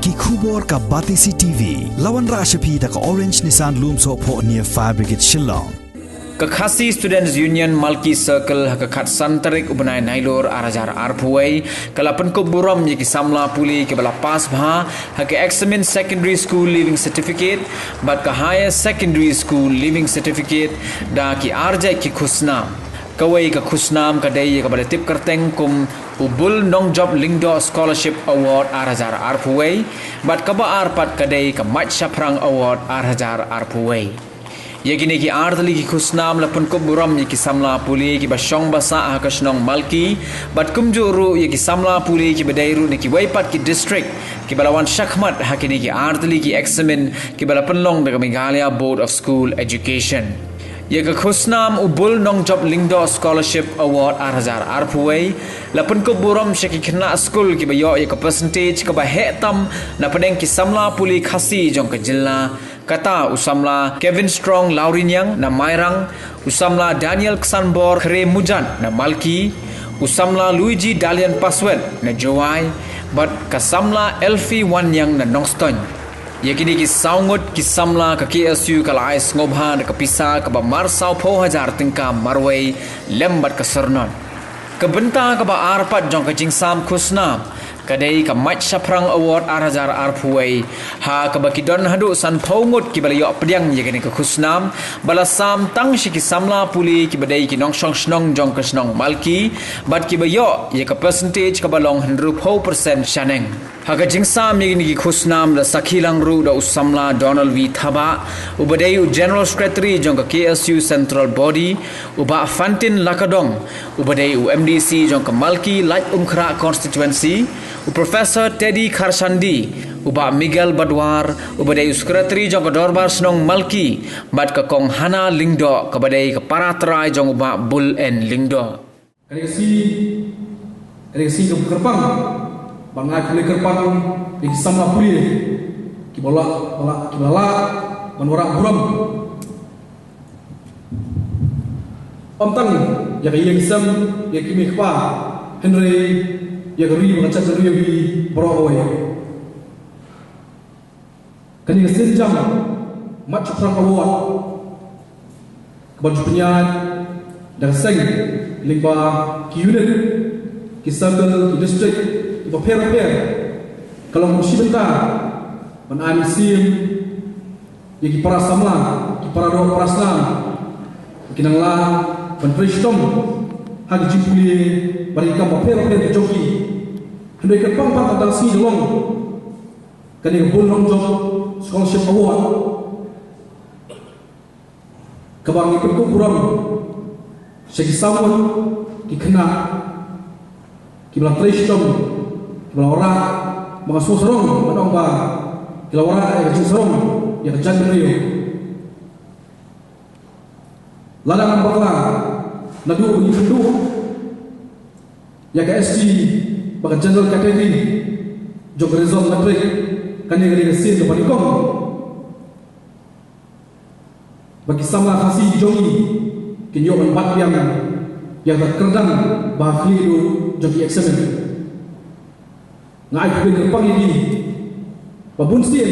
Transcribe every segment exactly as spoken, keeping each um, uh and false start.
Ki khubor ka Batesi T V. La wanrah sha phi da ka Orange Nissan Lumsohphoh near Fire Brigade Shillong. Ka Khasi Students Union Malki Circle ha ka khatsan tarik u bnai Nailur ar hajar arphew wei ka la pynkup burom ïa ki samla pule kiba la pass bha ha ka Examine Secondary School Leaving Certificate bad ka Higher Secondary School Leaving Certificate da ki arjait ki khusnam. Kawei ka khusnam ka dei ïa kaba la tip kyrteng kum u Bull Nongjop Lyngdoh Scholarship Award ar hajar arphew wei bad kaba ar pat ka dei ka Mait Shaphrang Award ar hajar arphew wei. Ïa kine ki artylli ki khusnam la pynkup burom ïa ki samla pule kiba shong ba sah ha ka shnong Malki bad kumjuh ruh ïa ki samla pule kiba dei ruh na kiwei pat ki district kiba la wan shakhmat ha kine ki artylli ki examine kiba la pynlong da ka Meghalaya Board of School Education. Ïa ka khusnam u Bull Nongjop Lyngdoh Scholarship Award ar hajar arphew wei la pynkup burom sha ki khynnah skul kiba ïoh ïa ka percentage kaba heh tam na pdeng ki samla pule Khasi jong ka jylla. Kata u samla Kevin Strong Lawriniang na Mairang, u samla Daniel Ksanbor Khremujat na Malki, u samla Luigi Dalian Paswet na Jowai bad ka samla Elfie Wanniang na Nongstoiñ. Ïa kine ki saw ngut ki samla ka K S U ka la ai sngewbha da ka pisa kaba mar sawphew hajar tyngka marwei lem bad ka syrnod. Ka bynta kaba ar pat jong ka jingsam khusnam ka dei ka Mait Shaphrang Award ar hajar arphew wei ha kaba ki don haduh sanphew ngut kiba la ïoh pdiang ïa kane ka khusnam ba la sam tang sha ki samla pule kiba dei ki nongshong shnong jong ka shnong Malki bad kiba ïoh ïa ka percentage kaba long hynriewphew percent shaneng. Ha ka jingsam ïa kine ki khusnam la sakhi lang ruh da u samla Donald V Thabah uba dei u General Secretary jong ka K S U Central Body, u Bah Fantin Lakadong uba dei u M D C jong ka Malki Laitumkhrah Constituency, u Professor Teddy Kharshandi, u Bah Miguel Badwar uba dei u Secretary jong ka Dorbar Shnong Malki bad ka Kong Hana Lyngdoh kaba dei ka para trai jong u Bah Bull N Lyngdoh. Kane ka sngi, kane ka sngi kaba kyrpang ba nga ai khublei kyrpang ïa ki samla pule kiba la, ba la, kiba la lah ban wanrah burom. Ym tang ïa ka ïing sem, ïa ki kmie kpa, hynrei ïa ka ri bad ka jaitbynriew hi baroh kawei. Kane ka sienjam Mait Shaphrang Award kaba ju pynïaid da ka seng lyngba ki unit, ki circle, ki district kiba pher bapher ka long kum shi bynta ban ai mynsiem ïa ki para samla, ki para doh para snam, ki nang lah ban trei shitom ha ki jingpule bad ki kam bapher bapher ki jong ki. Hynrei kyrpang pat ka sngi ka long kane ka Bull Nongjop Scholarship Award kaba ngi pynkup burom sha ki saw ngut ki khynnah kiba la trei shitom, kiba la wanrah, ba nga sngewsarong ban ong ba ki la wanrah ïa ka jingsarong ïa ka jaitbynriew. Lada ngam bakla, naduh ba ngi pynduh ïa ka S T bad ka general category jong ka result matric, kane ka dei ka sien kaba nyngkong ba ki samla Khasi jong ngi kin ïoh ban bat biang ïa ka kyrdan ba khlieh duh jong ki examine. Nga ai khublei kyrpang ïa ki ba bun sien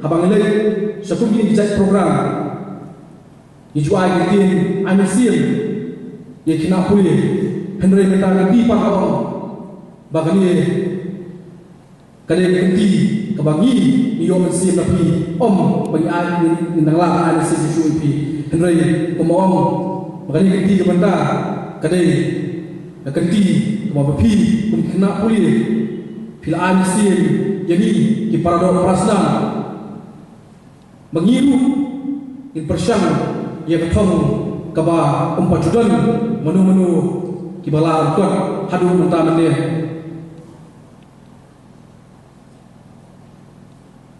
haba ngi leit sha kum kine ki jait program, ngi ju ai ka ktien ai mynsiem ïa ki khynnah pule, hynrei mynta ka kti pat ka ong ba kane ka dei ka kti kaba ngi, ngi ïoh mynsiem na phi, ym ba ngi ai, ngi, ngi nang lah ai mynsiem shuh shuh ïa phi. Hynrei kumba ong ba kane ka kti ka mynta ka dei ka kti kaba phi kum ki khynnah pule phi la ai mynsiem ïa ngi ki para doh para snam. Ba ngi ruh ngin pyrshang ïa ka thong kaba ym pat ju don mano mano kiba la ryngkat haduh mynta mynne.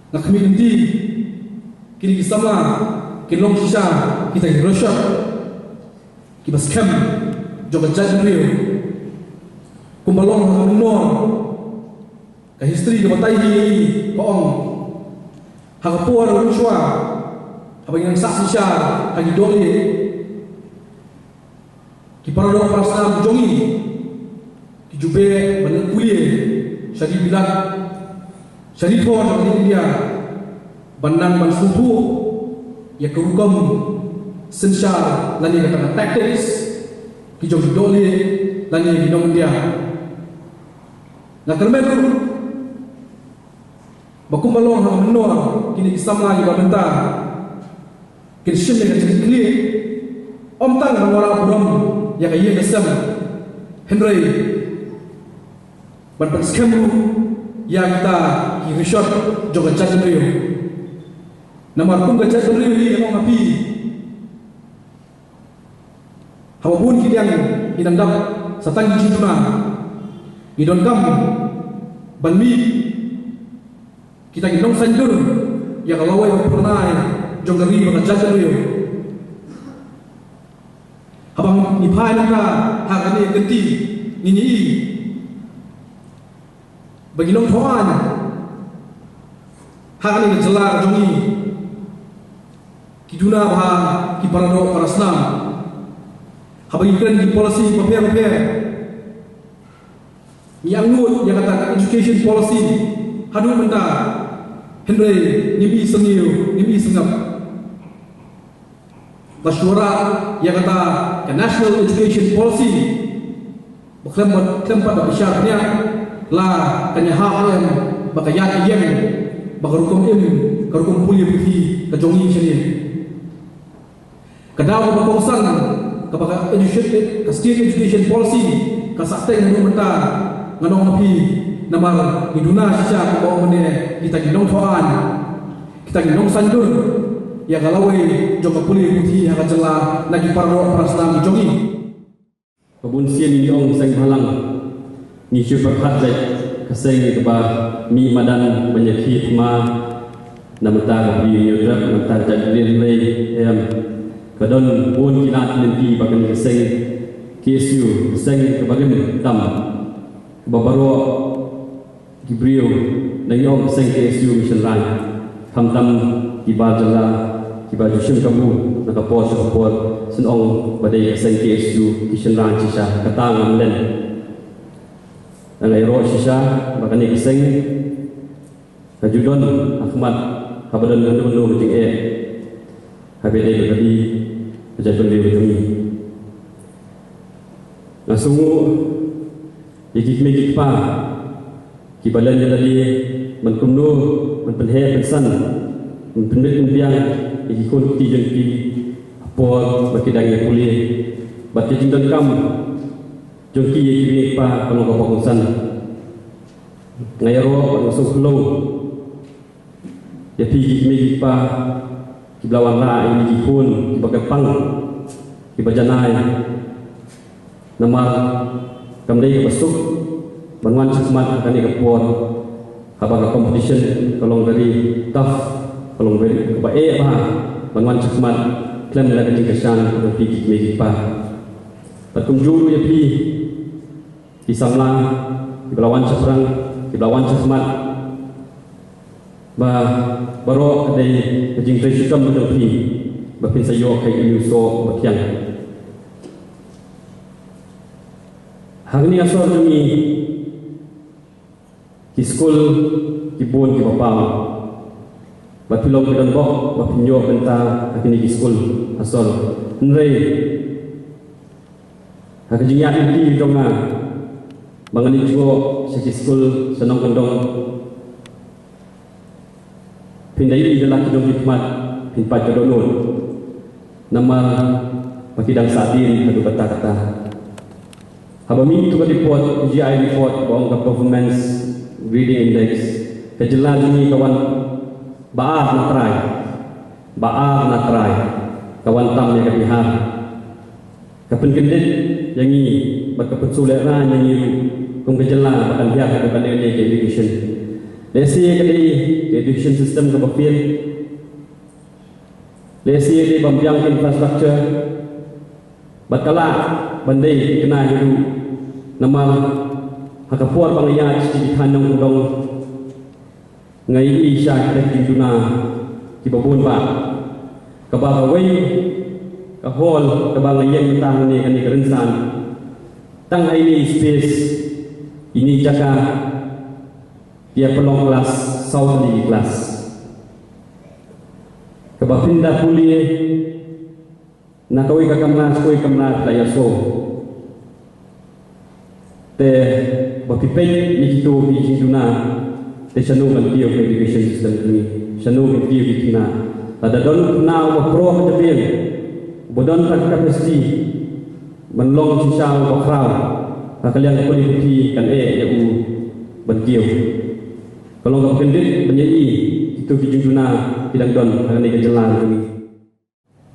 Nga khmih lynti kine ki samla kin long shisha kita ki rashad kiba skhem jong ka jaitbynriew kumba long ha ka mynnor. Ka history ka batai hi ïa ngi, ka ong, ha ka por mynshuwa, haba ngi nang sah synshar ha ki dohlieh, ki paradoh parasnam jong ngi ki ju beh ban leit pule sha ki bilat, Sha ri thor jong ka ri India ban nang ban sngewthuh ïa ka rukom synshar lane kata ka tactics ki jong ki dohlieh lane ki nong India. Nga kyrmen ruh ba kumba long ha ka mynnor kine ki samla kiba mynta kin shim ïa ka jingkitkhlieh ym tang ban wanrah burom ïa ka ïing ka sem, hynrei ban pynskhem ruh ïa kita ki rishot jong ka jaitbynriew. Namar kum ka jaitbynriew ngi ong ha phi, haba bun ki liang ki dang dap sa tang ki jingduna, ngi donkam ban mih kita ki nongsaiñdur ïa ka lawei bad phyrnai jong ka ri bad ka jaitbynriew. Haba ngi phai nangta ha kane ka kynti, ngi ïohi ba ki nongthoh aiñ ha kane ka jylla jong ngi ki duna bha ki paradoh parasnam. Haba ngi kren ki policy bapher bapher, ngi angnud ïa kata ka education policy haduh mynta, hynrei ngim i sngewthuh, ngim i sngap. Ba shuwa ïa kata ka National Education Policy ba khlem pat, khlem pat da bishar bniah, la kan ïahap em ba ka ïaid ka ïeng bad ka rukom im, ka rukom pule puthi ka jong ngi shane. Ka daw kaba kongsan kaba ka education, ka State Education Policy ka sah teng haduh mynta, ngan ong ha phi, namar ngi duna shisha kumba ong mynne kita ki nongthoh aiñ, kita ki nongsaiñdur ïa ka lawei jong ka pule puthi ha ka jylla na ki paradoh parasnam ki jong ngi. Ka bun sien ngi ong seng bhalang, ngi shu pyrkhat jait ka seng kaba mih madan ban ïakhih thma na bynta ka Ri Hynñiewtrep, na bynta ka jaitbynriew, hynrei em, ka don bun ki lad lynti ba kane ka seng K S U, ka seng kaba rim tam, kaba baroh ki briew, ngi ong ka seng K S U ki shynrang, khamtam ki bar jylla kiba ju shim kabu na ka por sha ka por, sngewthuh ba dei ka seng K S U ki shynrang shisha, kata ngam len. Nga ïaroh shisha ba kane ka seng ka ju don ha khmat haba don kano kano ka jingeh, haba dei ba ka dei ka jaitbynriew ka jong ngi. Nga sngew ïa ki kmie ki kpa kiba len ïa lade ban kumno ban pynheh pynsan, ban pynbit pynbiang ïa ki khun ki kti jong ki ha por ba ki dang ïa pule, bad ki jingdonkam jong ki ïa ki kmie ki kpa ka long kaba kongsan. Nga ïaroh bad nga sngewkhlo ïa phi ki kmie ki kpa kiba la wanrah ïa ki khun kiba kyrpang, kiba janai. Namar kam dei kaba suk ban wan shakhmat ha kane ka por haba ka competition ka long very tough, ka long very kaba eh bha ban wan shakhmat khlem da ka jingkyrshan jong phi ki kmie ki kpa. Bad kumjuh ïa phi ki samla kiba la wan shaphrang, kiba la wan shakhmat, ba baroh ka dei ka jingtrei shitom ka jong phi ba phin sa ïoh kaei kaei u soh ba thiang. Ha kane ka sor jong ngi, ki skul ki bun kiba paw, bad phi long ki donbok ba phin ïoh bynta ha kine ki skul ha sor. Hynrei ha ka jingïaid lynti jong nga ba ngan ïa jngoh sha ki skul sha nongkyndong, phin da ïohi da la ki jong ki khmat, phin pait ka dohnud. Namar ba ki dang sahdien haduh katta katta. Haba mih ïa ka report, P G I report ba ong ka Performance Grading Index, ka jylla jong ngi ka wan ba ar na trai, ba ar na trai, ka wan tam ïa ka Bihar. Ka pynkyndit ïa ngi bad ka pynsngewlehrain ïa ngi ruh kum ka jylla ba kan hiar haduh katne katne ka education. Lehse ka dei ka education system kaba fail. Lehse ka dei bym biang ka infrastructure. Bad ka lah ban dei kane ruh namar ha ka por ba nga ïaid sha ki thaiñ nongkyndong, nga ïohi sha kita ki jingduna kiba bun bha. Kaba kawei ka hall kaba nga ïeng mynta hangne, kane ka rynsan, tang ha ine i space, ine i jaka, Ki ïa pynlong klas, saw tylli ki klas. Kaba phin da pule na kawei ka kamra sha kawei ka kamra la ïa shuh. Te ba phi peit ïa kito ki jingduna, te shano kan kiew ka education system jong ngi, shano kan kiew ki khynnah. Lada don u khynnah uba pro ha ka jabieng, uba don ka capacity ban long shisha uba khraw ha ka liang ka pule puthi, kan eh ïa u ban kiew. Ka long kaba kyndit ban ïa i kito ki jingduna ki dang don ha kane ka jylla jong ngi.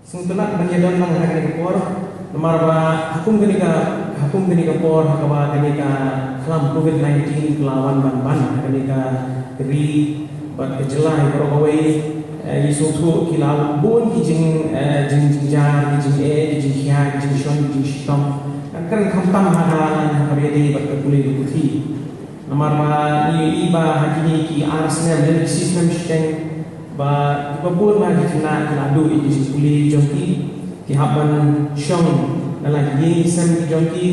Sngewtynnat ban ïa don lang ha kane ka por, namar ba ha kum kane ka, ha kum kane ka por ha kaba kane ka khlam covid nineteen ka la wan ban ban ha kane ka ri bad ka jylla baroh kawei, eh, ngi sngewthuh ki la bun ki jing, eh, jing, jingjar, ki jingeh, ki jingkhia, ki jingshon, ki jingshitom. Kan kren khamtam ha ka, ha kaba ïadei bad ka pule ka puthi. Namar ba ngi ïohi ba ha kine ki ar snem lane ki shi snem shiteng ba kiba bun na ki khynnah ki la duh ïa ki jingpule jong ki, ki hap ban shong na la ki ïing ki sem ki jong ki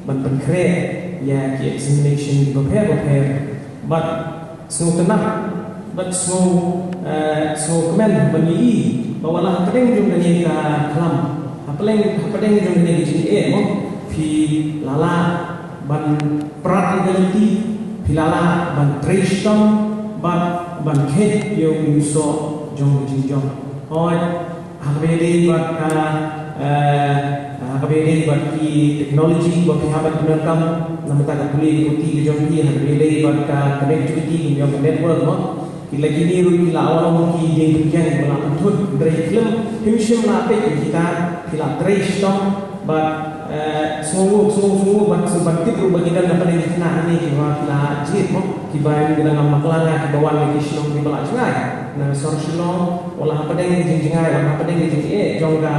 ban pynkhreh ïa ki examination kiba pher bapher. Bad sngewtynnat bad sngew, eh, sngewkmen ban ïohi ba wat la hapdeng jong kane ka khlam, hapdeng, hapdeng jong kane ka jingeh mo, phi la lah ban prat ïa ka lynti, phi la lah ban trei shitom bad ban kheit ïa u mynsiem jong ka jingjong. Hooid, ha kaba ïadei bad ka, eh, ha kaba ïadei bad ki technology ba phi hap ban pyndonkam na bynta ka pule ka puthi ka jong phi, ha kaba ïadei bad ka connectivity, ka network mo. Ki la, kine ruh ki la wan ki dieng pynkiang ba la pynthut, hynrei khlem, phim shym la peit ïa kita, ki la trei shitom bad, eh, sngewbha, sngewbha, sngewbha ban, sngewbha ban tip ruh ba ki don na pdeng ki khynnah hangne kiba ki la jied mo, kiba ngi dang ngam bakla nga, kiba wan na ki shnong kiba la jngai na sor Shillong, wat la hapdeng ka jingjngai, wat la hapdeng ka jingeh jong ka,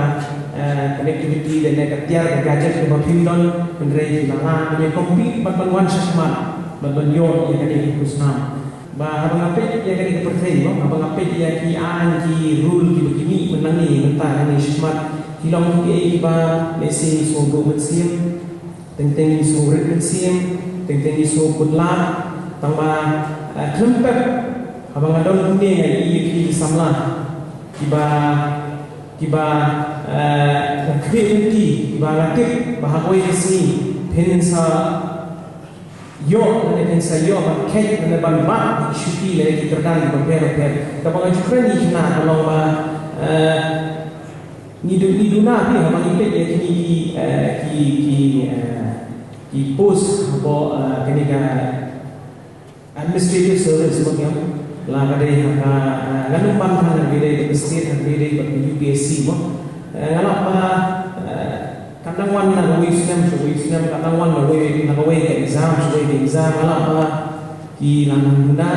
eh, connectivity lane ka tiar ka gadget kaba phim don, hynrei ki la lah ban ïa compete bad ban wan shakhmat bad ban ïoh ïa kane ka khusnam. Ba haba nga peit ïa kane ka pyrthei mo, haba nga peit ïa ki aiñ ki rule kiba ki mih mynta, mynta hangne shakhmat, ki long kiei kiba lehse ngi sngewbha mynsiem, teng teng ngi sngewrit mynsiem, teng teng ngi sngewbha kut lad, tang ba, eh, khlem pep haba nga don kumne nga ïohi ïa ki samla kiba, kiba, eh, nga khmih lynti, kiba nga tip ba ha kawei ka sngi phin sa ïoh, lane phin sa ïoh ban kheit lane ban bat ïa ki shuki lane ki kyrdan kiba pher bapher. Kaba nga ju kren ïa kine ka long ba, eh, ngi du, ngi duna phi haba ngi peit ïa kine ki, eh, ki, ki, eh, ki post hapoh, eh, kane ka administrative service mo, ki ong. La ka dei ha ka, eh, ngan ym pan than ha kaba ïadei bad ka state, ha kaba ïadei bad ka U P S C mo. Eh, nga lap ba, eh, kan dang wan na kawei snem sha kawei snem, kan dang wan na kawei, na kawei ka exam sha kawei ka exam, nga lap ba ki la nang duna,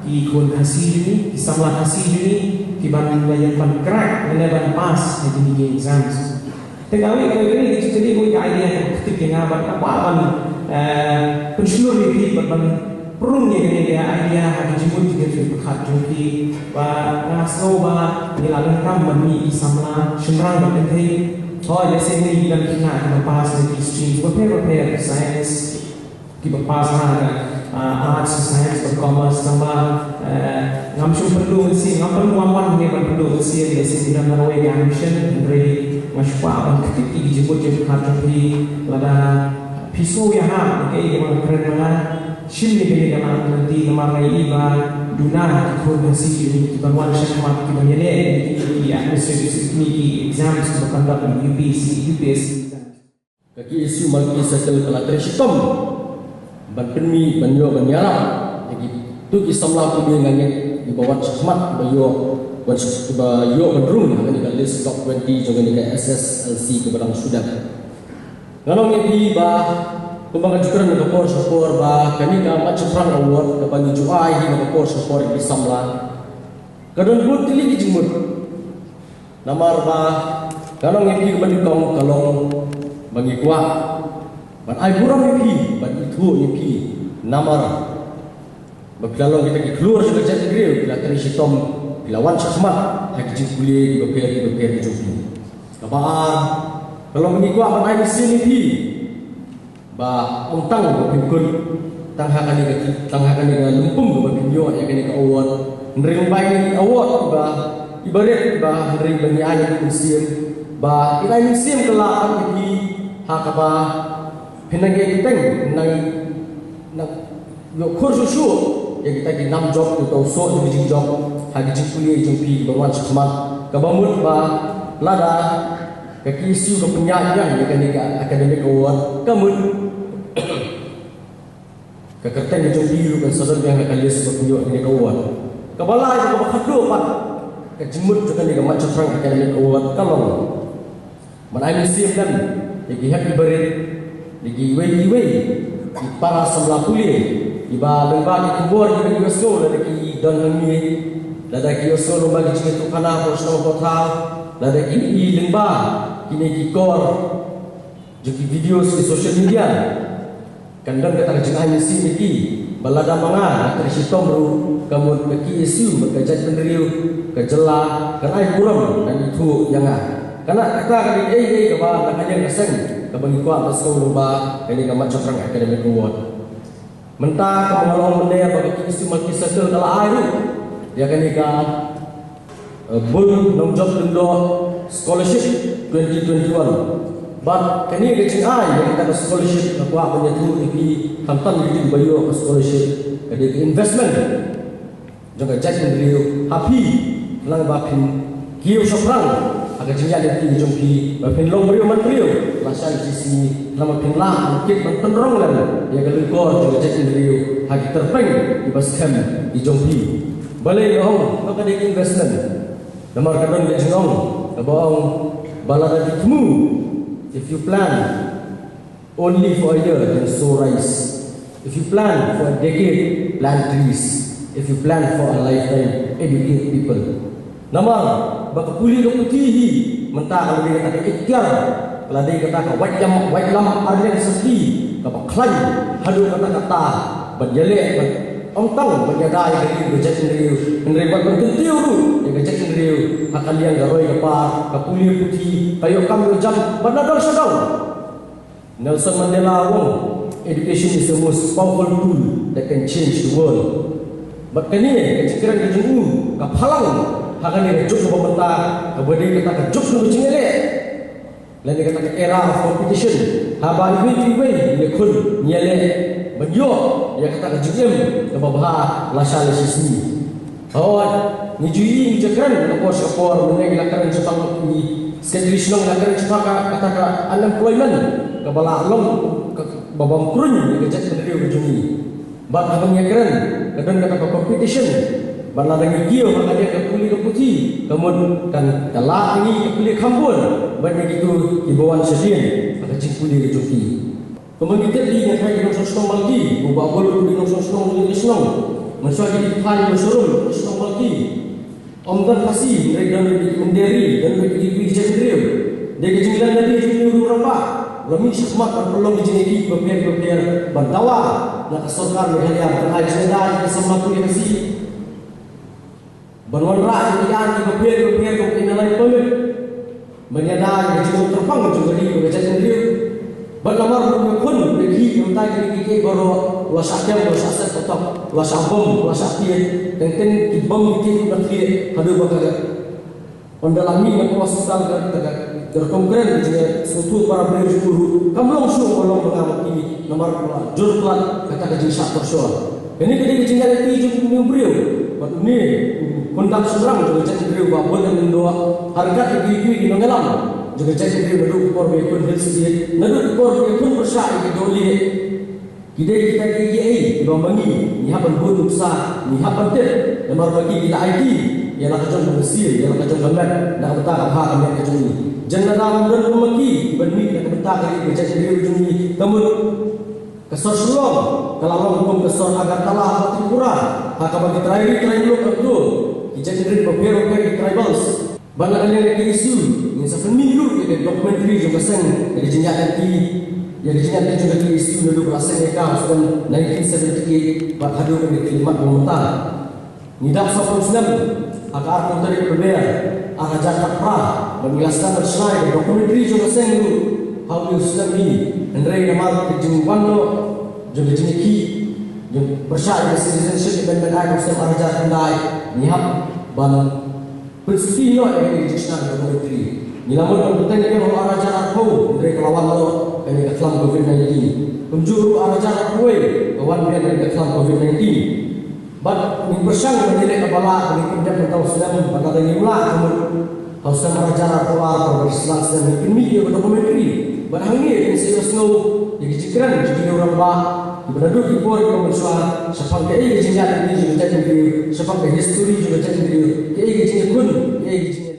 ki khun Khasi jong ngi, ki samla Khasi jong ngi, ki ban ïa ban crack lane ban pass ha kine ki exams. Te kawei, kawei, kawei ka jingkylli, kawei ka idea kaba ktik ïa nga bad nga kwah ban, eh, pynshlur ïa phi bad ban pynrung ïa kane ka idea ha ka jingmut jingpyrkhat jong phi. Ba nga sngew ba ngi la donkam ban mih ki samla shynrang bad kynthei. Hooid, lehse ngi don ki khynnah kiba pass na ki stream bapher bapher, science, kiba pass ha ka, ah, arts, science bad commerce, tangba, eh, ngam shym pynduh mynsiem, ngam pynduh, ngam wan hangne ban pynduh mynsiem, lehse ngi don na kawei ka ambition, hynrei nga shu kwah ban ktik ïa ki jingmut jingpyrkhat jong phi, lada phi sngew ïahap ïa kaei kaba nga kren ma nga, shim ïa kane ka lad lynti, namar nga ïohi ba duna ki khun Khasi kiban wan shakhmat, kiban ïaleh ïa ki, ki administrative, ki, ki exams kiba conduct na U P S C, U P S C exams. Ka K S U Malki Circle ka la trei shitom ban pynmih, ban ïoh, ban ïarap ïa kito ki samla pule nga ngeit kiba wan shakhmat, kiba ïoh, wan shak-, kiba ïoh ban rung ha kane ka list top twenty jong kane ka S S L C kaba dang shu dep. Nga ong ïa phi ba kumba nga ju kren ha ka por sha ka por ba kane ka Mat Shaphrang Award kaba ngi ju ai hi ha ka por sha ka por ïa ki samla, ka don bun tylli ki jingmut. Namar ba nga ong ïa phi, kaba nyngkong ka long ba ngi kwah ban ai burom ïa phi, ban ithuh ïa phi, namar ba phi la long kita ki khlur sha ka jaitbynriew, phi la trei shitom, phi la wan shakhmat ha ki jingpule kiba pher kiba pher ki jong phi. Kaba ar ka long ba ngi kwah ban ai mynsiem ïa phi, ba ym tang ba phin kut, Tang ha kane ka, tang ha kane ka lympung kaba pynïoh ïa kane ka award. Hynrei lyngba kane ka award iba, iba rit iba, hynrei ba ngi ai ïa ka mynsiem ba, ïa ka mynsiem ka la ap ïa phi ha kaba phin nang ïa ki teng, nang, nang ïoh khur shuh shuh ïa kita ki nam jop, ïa uta u soh jong ki jingjop ha ki jingpule jong phi kiban wan shakhmat. Kaba mut ba lada ka K S U ka pynïaid biang ïa kane ka academic award, ka mut ka kyrteng ka jong phi ruh kan sa don biang ha ka list ba pynïoh ïa kane ka award. Kaba lai, kaba khatduh pat, ka jingmut jong kane ka Mat Shaphrang Academic Award ka long ban ai mynsiem lem ïa ki hep ki barit, ïa kiwei kiwei ki para samla pule, kiba lyngba ki khubor kiba ki ïohsngew, lada ki don hangne, lada ki ïohsngew lyngba ki jingïathuhkhana hapoh shnong hapoh thaw, lada ki i lyngba kine ki kor jong ki video ha social media, kan don kata ka jingai mynsiem ïa ki ba lada ma nga nga trei shitom ruh, ka mut ka K S U bad ka jaitbynriew, ka jylla kan ai burom, kan ithuh ïa nga. Kane kata ka dei kaei kaei kaba na ka liang ka seng kaba ngi kwah ban sngewlem ba kane ka Mat Shaphrang Academic Award. Mynta ka, nga la ong mynne ba ka K S U Malki Circle ka la ai ruh ïa kane ka, eh, Bun Nongjop Lyngdoh Scholarship twenty twenty-one. Bad kane ka jingai ïa kata ka scholarship nga kwah ban ïathuh ïa phi, khamtam ïa kito kiba ïoh ka scholarship, ka dei ka investment jong ka jaitbynriew ha phi, khnang ba phin kiew shaphrang ha ka jingïaid lynti jong phi, ba phin long briew manbriew lashai lashisngi, khnang ba phin lah ban kit ban pynrong lem ïa ka lyngkor jong ka jaitbynriew ha ki tyrpeng kiba skhem ki jong phi. Balei nga ong ba ka dei ka investment? Namar ka don ka jingong kaba ong ba lada phi thmu, if you plan only for a year, then sow rice. If you plan for a decade, plant trees. If you plan for a lifetime, educate people. Namar ba ka pule ka puthi hi mynta ka la dei kata ka ikhtiar, ka la dei kata ka waitlam, waitlam arliang syrti kaba khlaiñ haduh katta katta ban ïaleh, ban ym tang ban ïada ïa ka ri ka jaitbynriew, hynrei ban kyntiew ruh ïa ka jaitbynriew ha ka liang ka roi ka par, ka pule puthi, ka ïoh kam ïoh jam, ban nadong shadong. Nelson Mandela u ong, education is the most powerful tool that can change the world. Bad kane ka jingkren ka jong u ka phalang ha kane ka juk kaba mynta, kaba dei kata ka juk ka jingïaleh, lane kata ka era of competition, haba iwei pa iwei ngi khun ngi ïaleh ban ïoh ïa kata ka jingim kaba bha lashai lashisngi. Hooid, ngi ju ïohi, ngi ju kren na ka por sha ka por, mynne ngi la kren shaphang, ngi Secretary Shnong la kren shaphang ka, kata ka unemployment kaba la long kaba bam kruiñ ïa ka jaitbynriew ka jong ngi. Bad haba ngi kren, ka don kata ka competition. Bad lada ngi kiew ha ka liang ka pule ka puthi, ka mut kan kylla ïa ngi ka pule kham bun ban ïa kito kiba wan shadien ha ka jingpule ka jong ki. Kumba ngi tip hi, ngi tharai ki nongshong shnong Malki, u Bah Bul u dei nongshong shnong jong ka shnong. Mynshuwa ki dei ki phai ki nongshong shnong Malki, ym don Khasi, hynrei don beit ki Munderi, don beit ki, ki jaitbynriew. Dei ka jingïaid lynti jong u rangbah, u la mih shakhmat ban pynlong ki jingïakhih kiba pher kiba pher, ban dawa na ka sorkar Meghalaya ban ai jingïada ïa ki samla pule Khasi, ban wanrah ïa ki ïing kiba pher kiba pher kum ki Inner Line Permit, ban ïada ïa ka jingtyrpang jong ka ri bad ka jaitbynriew. Bad namar ba u khun u khih, mynta ki ri kiei kiei baroh la shah kem, la shah set patok, la shah bom, la shah tied, teng teng ki bom ki tied ki la khlieh haduh ba ka, ynda la mih na ka hospital ka, ka, ka, ka rukom kren ka jingsngewthuh para briew jong u ruh kam long shuh, ka long ba nga ma phi, namar ba la jur palat kata ka jingshah pyrshah. Kane ka dei ka jingïaid lynti jong une u briew. Bad une u khun dap shynrang jong ka jaitbynriew Bah Bun Lyngdoh, ha ryngkat ïa kiwei kiwei ki nongïalam jong ka jaitbynriew, naduh ka por ba ïakhun Hills State, naduh ka por ba ïakhun pyrshah ïa ki dohlieh. Ki dei kita kiei kiei kiba ma ngi ngi hap ban bud nuksa, ngi hap ban tip, namar ba ki, ki la aiti ïa la ka jong ka mynsiem, ïa la ka jong ka met, na ka bynta ka bha ka miat ka jong ngi. Jan lada ym don kum ma ki ban mih na ka bynta ka ri ka jaitbynriew jong ngi, ka mut ka sor Shillong ka la long kum ka sor Agartala ha Tripura, ha kaba ki trai ri trai muluk, ki jaitbynriew bapher bapher, ki tribals. Bad na ka liang ka K S U ngin sa pynmih ruh ïa ka documentary jong ka seng, ïa ka jingïaid lynti, ïa ka jingïaid lynti jong ka K S U naduh ba la seng ïa ka ha u snem nineteen seventy-eight bad haduh kane ka khyllipmat ba mynta. Ngi dap sawphew snem ha ka arphew tarik Lber ar hajar khatphra, bad ngi la sdang ban shna ïa ka documentary jong ka seng ruh ha une u snem hi. Hynrei namar ka jingwan noh jong ka jingïakhih Pyrshah ïa ka Citizenship Amendment Act u snem ar hajar khyndai, ngi hap ban pynskhem noh ïa kane ka jingshna ka documentary. Ngi la mut ban bteng ïa ka ha u ar hajar arphew, hynrei ka la wan noh kane ka khlam Covid nineteen. Kumjuh ruh ar hajar arphew wei ka wan biang kane ka khlam Covid nineteen. Bad ngi pyrshang ban ïaleh kaba lah, ngi pyndep mynta u snem, bad lada ngim lah ka mut ha u snem ar hajar arphew ar, kaba sdang snem, ngi pynmih ïa ka documentary. Bad hangne kin sa ïohsngew ïa ki jingkren jong ki rangbah kiba naduh ki por kiba mynshuwa shaphang kaei ka jingïaid lynti jong ka jaitbynriew, shaphang ka history jong ka jaitbynriew, kaei ka jingïakhun, kaei ka jingïaid